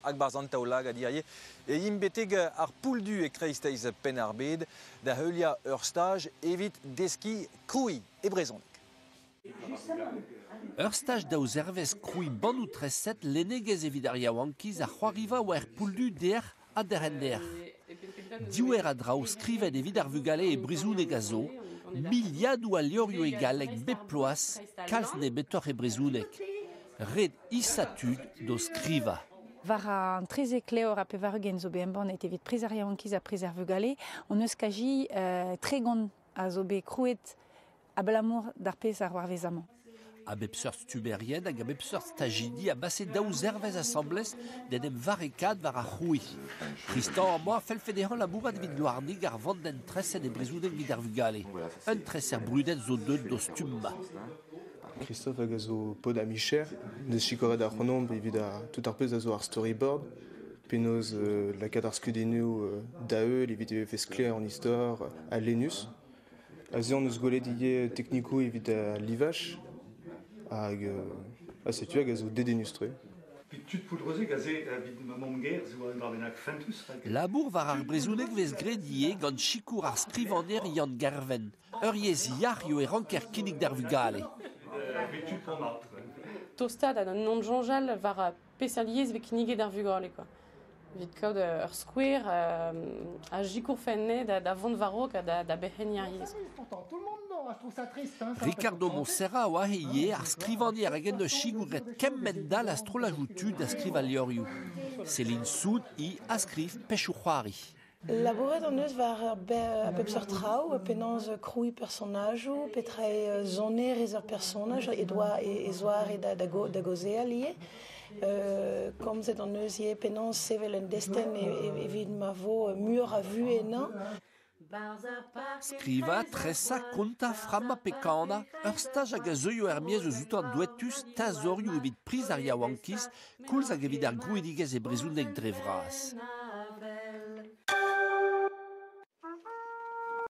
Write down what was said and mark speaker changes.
Speaker 1: Hag 'barzh an taol-lagad hirie e imp betek ar Pouldu e kreisteiz Penn-ar-Bed da heuliañ ur staj evit deskiñ krouiñ e brezhoneg.
Speaker 2: Ur staj daou zervezh krouiñ bannoù-treset lennegezh evit ar yaouankiz a c'hoariva war Pouldu dec'h ha derc'hent-dec'h. Diouer a draoù skrivet evit ar vugale e brezhoneg a zo, miliadoù a levrioù e galleg bep ploaz, kalz nebeutoc'h e brezhoneg. Ret isañ tud d'o skrivañ.
Speaker 3: War an 13 levr ha 80 zo bet embannet evit priz ar yaouankiz ha priz ar vugale, hon eus kazi 30 a zo bet krouet abalamour d'ar pezh a c'hoarvez amañ.
Speaker 2: A bep seurt stummerien hag a bep seurt stajidi a base daou zervezh asambles d'en em varrekaat war ar c'hrouiñ. Tristan amañ a fellfe dezhañ labourat evit Louarnig ar vandenn treset e brezhoneg evit ar vugale. Un treser brudet zo deuet d'o stummañ.
Speaker 4: Christophe hag a zo paotr a micher, deus sikouret ac'hanomp evit tout ar pezh a zo ar storyboard, penaos lakaat ar skeudennoù da heul evit e vefe sklaer an istor ha lennus. Aze hon eus gwelet ivez teknikoù evit al livaj hag setu hag a zo dedennus-tre.
Speaker 2: Labour war ar brezhoneg 'vez graet ivez gant sikour ar skrivagner Yann Gerven. Ur yezh yac'h eo e ranker kinnig d'ar vugale.
Speaker 5: Tostaat ha non soñjal war peseurt yezh 'vez kinniget d'ar vugale quoi. Evit kaout ur skouer a sikourfe anezhe da vont war-raok ha da berc'henniñ ar yezh.
Speaker 2: Ricardo Monserrat a oa ivez ar skrivagner hag en deus sikouret kemend-all a strolladoù tud da skrivañ levrioù. Céline Soun, hi, a skriv pezhioù-c'hoari.
Speaker 6: Labouret hon eus war a bep seurt traoù, penaos krouiñ personajoù, petra eo sonerezh ur personaj, e doa e zoare da gaozeal ivez. Komzet hon eus ivez penaos sevel un destenn evit ma vo muioc'h a vuhez ennañ.
Speaker 2: Skrivañ, tresañ, kontañ, frammañ pe kanañ, ur staj hag a zeuio er-maez eus outañ douetus teñzorioù evit priz ar yaouankiz koulz hag evit ar grouidigezh e brezhoneg dre vras.